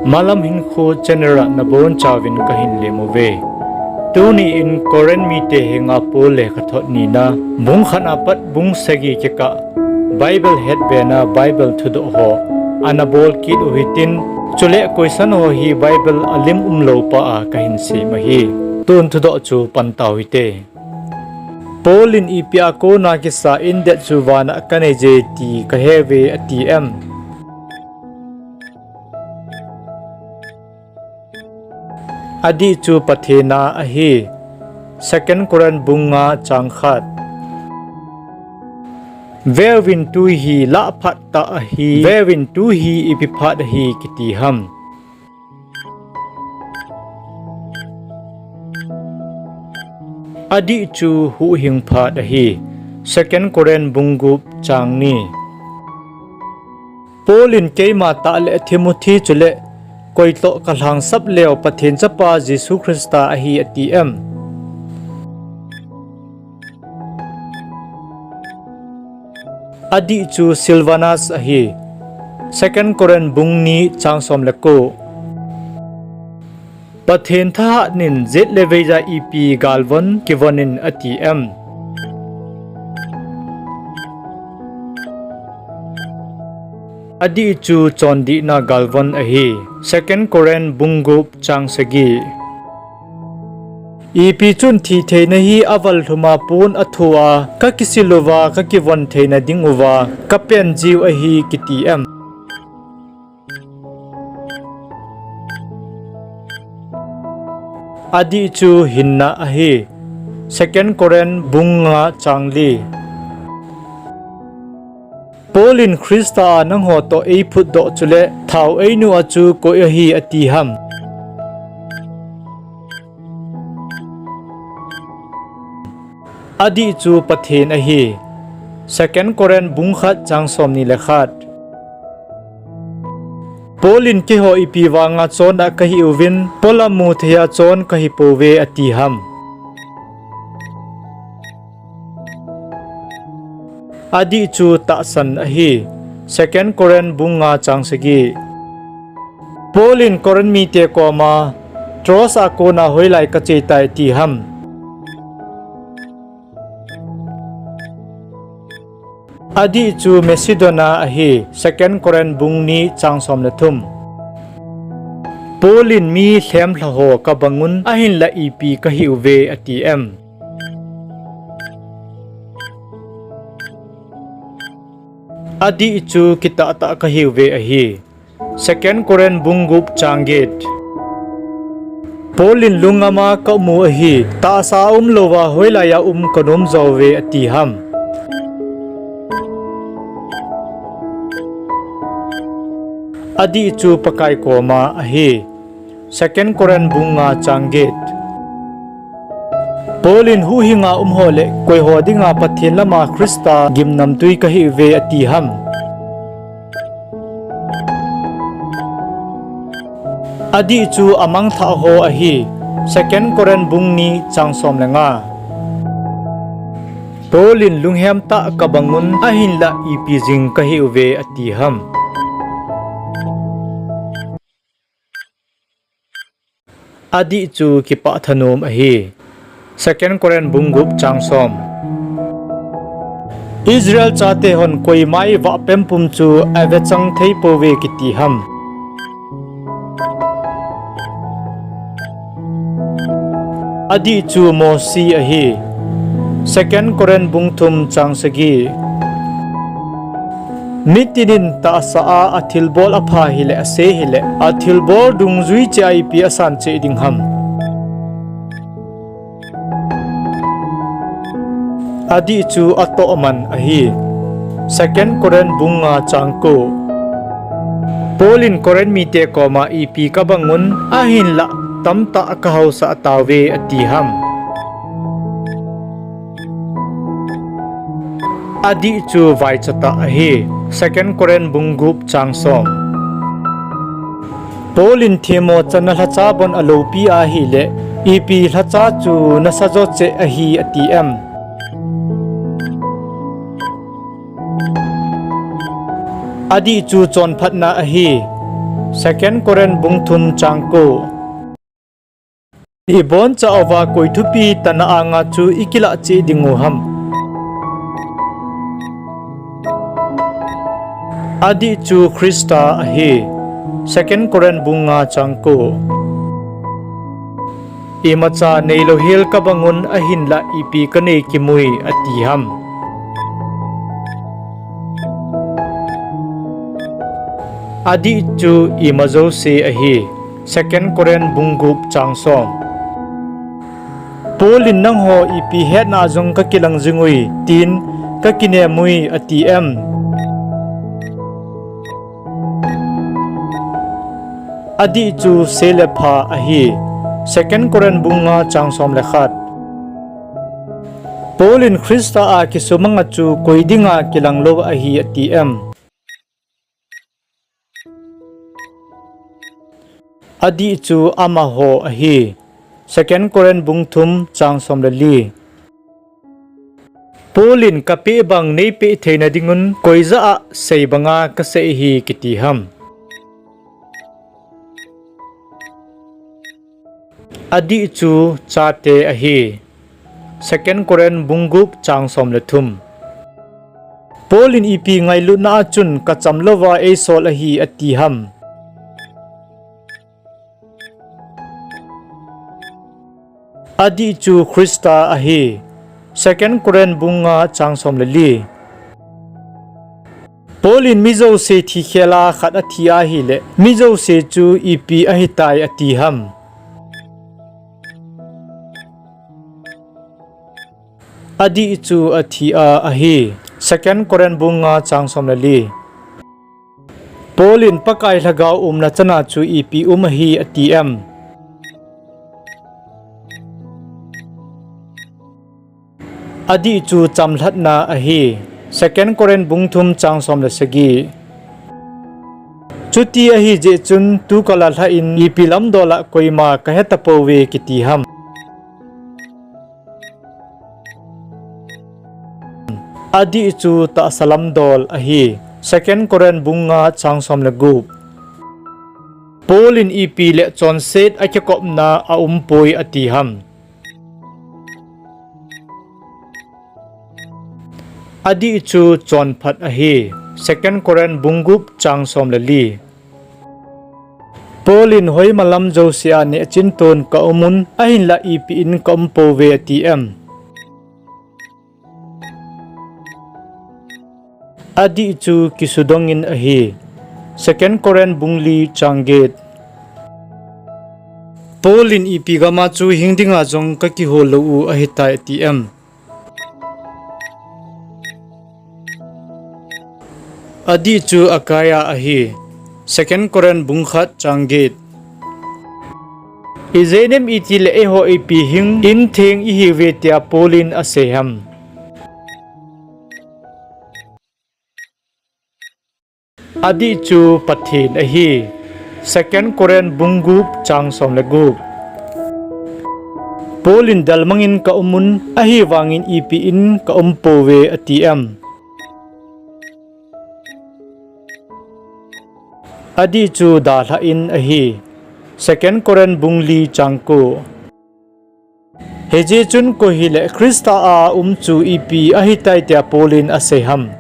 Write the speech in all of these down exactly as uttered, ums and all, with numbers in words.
Malam Hinkho channel a nabonchauvin kahin lem uve. Tuni in Corinth mite henga Paul lekhathot nina, bung khat apat bung sagi kikah Bible hetbena Bible thudoh ho ana bol kit u hitin, chule question ho hi Bible a lim umlou pa a kahin sem ahi. Tun thudoh chu pan tau hite. Paul in ipi a kona kisa indet chu vana kaneije ti kaheuve ati em? Adih chu Pathen a ahi. Second Corinth bung nga chang khat. Veuvin, tui hi lah phat tah ahi. Veuvin, tui hi ipi phat ahi kiti ham? Adih chu huhhing phat ahi. Second Corinth bung gup chang ni. Paul in keima tah le Timothy chule koitoh kalhangsap leu Pathen Chapa Jesu Christa ahi ati em? Adih chu Silvanus ahi. Second Corinth bung ni chang som le ko. Pathen thahat in jet le veija ipi galvon kivon in ati em? Adih chu chondihna galvon ahi. Second Corinth bung gup chang sagi. Ipi chun thitheina hi aval lhuma pon athu a, kakisil uva kakivon theina ding uva kapen jiu ahi kiti em? Adih chu hinna ahi. Second Corinth bung nga chang li. Paul in Christa a nangho toh eiphutdoh chule thao einu a chu koi ahi ati ham? Adih chu Pathen ahi. Second Corinth bung khat chang som ni le khat. Paul in keiho ipi vanga chon a kahi uvin, polam mu thei a chon kahi pouve ati ham? Adih chu tahsan ahi. Second Corinth bung nga chang sagi. Paul in Corinth mite koma, Troas a kona hoilai kache tai ti ham? Adih chu Macedonia ahi. Second Corinth bung ni chang som le thum. Paul in mi lhemlha ho kabangun ahinlah ipi kahi uve ati em? Adih chu kitahtah kahiuve ahi. Second Corinth bung gup chang get. Paul in lungngam a kaum u ahi, tahsa umlouva hoilaiya um kanom jouve ati ham? Adih chu Pakai koma ahi. Second Corinth bung nga chang get. Paul in huhhinga umho le koiho dinga Pathen lama Christa gimnamtui kahiuve ati ham? Adih chu amangthah ho ahi. Second Corinth bung ni chang som le nga. Paul in lunghemtah kabangun ahinlah ipi jing kahiuve ati ham? Adih chu kipah thanom ahi. Second Corinth bung gup chang som. Israel chate hon koima i vahpem pum chu avechang thei pouve kiti ham? Adih chu Mosi ahi. Second Corinth bung thum chang sagi. Mitin in tahsa a athilbol apha hile ase hile, athilbol dungjui cheh a ipi asan cheh ding ham? Adih chu atohman ahi. Second Corinth bung nga chang ko. Paul in Corinth mite koma ipi kabangun ahinlah tamtah kahaosah tauve ati ham? Adih chu vaichatah ahi. Second Corinth bung gup chang som. Paul in themmo channa lhacha bon aloupi ahile, ipi lhacha chu nasajo cheh ahi ati em? Adih chu chonphatna ahi. Second Corinth bung thum chang ko. Ibonchauva koi thupi tah a anga chu ikilah cheh dingu ham? Adih chu Christa ahi. Second Corinth bung nga chang ko. Imacha neilou hel kabangun ahinlah ipi kanei kimui ati ham? Adih chu ima jouse ahi. Second Corinth bung gup chang som. Paul in nangho ipi hetna jong kakilang jingui, tin kakinemui ati em? Adih chu selepha ahi. Second Corinth bung nga chang som le khat. Paul in Christa a kisumanga chu koi dinga kilanglou ahi ati em? Adih chu amaho ahi. Second Corinth bung thum chang som le li. Paul in kapeh bang neipeh theina dingun koi jah a sei banga kasei ahi kiti ham? Adih chu chate ahi. Second Corinth bung gup chang som le thum. Paul in ipi ngailutna a chun kacham louva eisol ahi ati ham? Adih chu Christa ahi. Second Corinth bung nga chang som le li. Paul in mi jouse thi khel a khat athi ahileh mi jouse chu ipi ahitai ati ham? Adih chu athi a ahi. Second Corinth bung nga chang som le li. Paul in Pakai lhagao umna chana chu ipi um ahi ati em? Adih chu chamlhatna ahi. Second Corinth bung thum chang som le sagi. Chuti ahi jeh chun tukal a lhah in ipi lamdol a koima kahetapouve kiti ham? Adih chu tahsa lamdol ahi. Second Corinth bung nga chang som le gup. Paul in ipi le chonset a kikopna aumpoi ati ham? Adih chu chonphat ahi. Second Corinth bung gup chang som le li. Paul in hoima lam jouse a nehchinton kaumun ahinlah ipi in kaumpouve ati em? Adih chu kisudongin ahi. Second Corinth bung li chang get. Paul in ipi gam a chu hing dinga jong kakihol lou u ahitai ati em? Adih chu Achaia ahi. Second Corinth bung khat chang get. Ijeh inem itile eiho ipi hing in theng ihiuve tia Paul in asei ham? Adih chu Pathen ahi. Second Corinth bung gup chang som le gup. Paul in delmangin kaumun ahivangin ipi in kaumpouve ati em? Adih chu dalhah in ahi. Second Corinth bung li chang ko. Hijeh chun koi hile Christa a um chu ipi ahitai tia Paul in asei ham?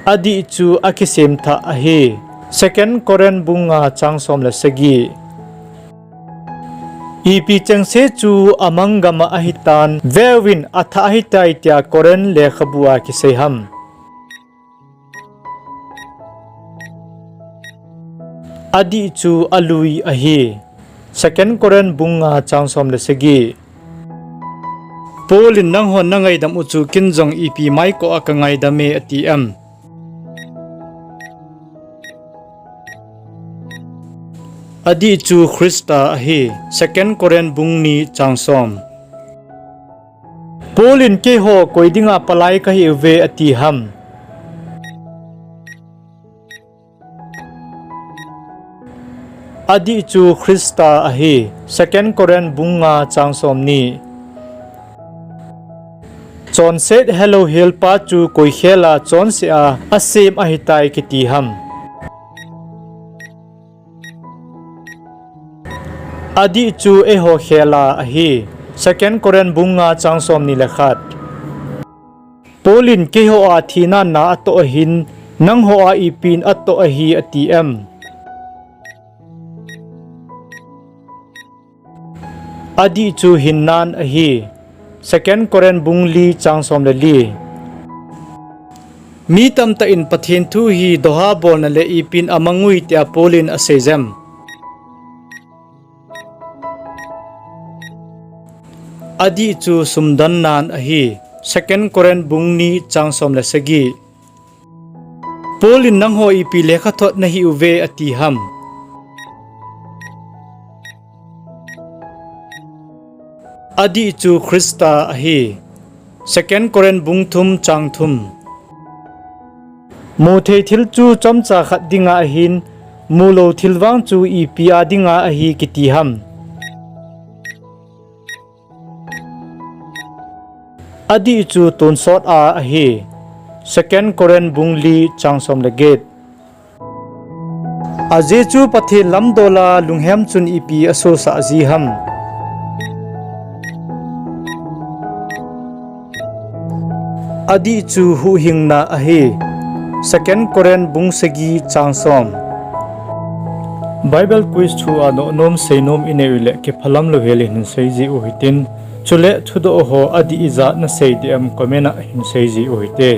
Adih chu akisemthah ahi. Second Corinth bung nga chang som le sagi. Ipi chengse chu amang gam a ahitan, veuvin athah ahitai tia Corinth lekhabu a kisei ham? Adih chu alui ahi. Second Corinth bung nga chang som le sagi. Paul in nanghon nangaidam u chu ken jong ipi maikoh a kangaidam e ati em? Adih chu Christa ahi. Second Corinth bung ni chang som. Paul in keiho koi dinga palai kahiuve ati ham? Adih chu Christa ahi. Second Corinth bung nga chang som ni. Chonset helou helpa chu koi khel a chonse a asem ahitai kiti ham? Adih chu eiho khel a ahi. Second Corinth bung nga chang som ni le khat. Paul in keiho a thina na atoh ahin, nangho a ipin atoh ahi ati em? Adih chu hinnan ahi. Second Corinth bung li chang som le li. Mi tamtah in Pathen thu hi doha bolna le ipin amangui tia Paul in asei jem? Adih chu sumdon nan ahi. Second Corinth bung ni chang som le sagi. Paul in nangho ipi lekhathot nahi uve ati ham? Adih chu Christa ahi. Second Corinth bung thum chang thum. Muthei thil chu chomcha khat dinga ahin, mulou thil vang chu ipi a dinga ahi kiti ham? Adih chu tonsot a ahi. Second Corinth bung li chang som le get. Ajeh chu Pathen lamdol a lunghem chun ipi asosah ji ham? Adih chu huhhingna ahi. Second Corinth bung sagi chang som. Bible quiz thu a nohnom seinom inei uleh kiphalam louhel in hin seiji u hitin. Chule thudoh ho adih ijat nasei dih em comment a hin seiji u hite.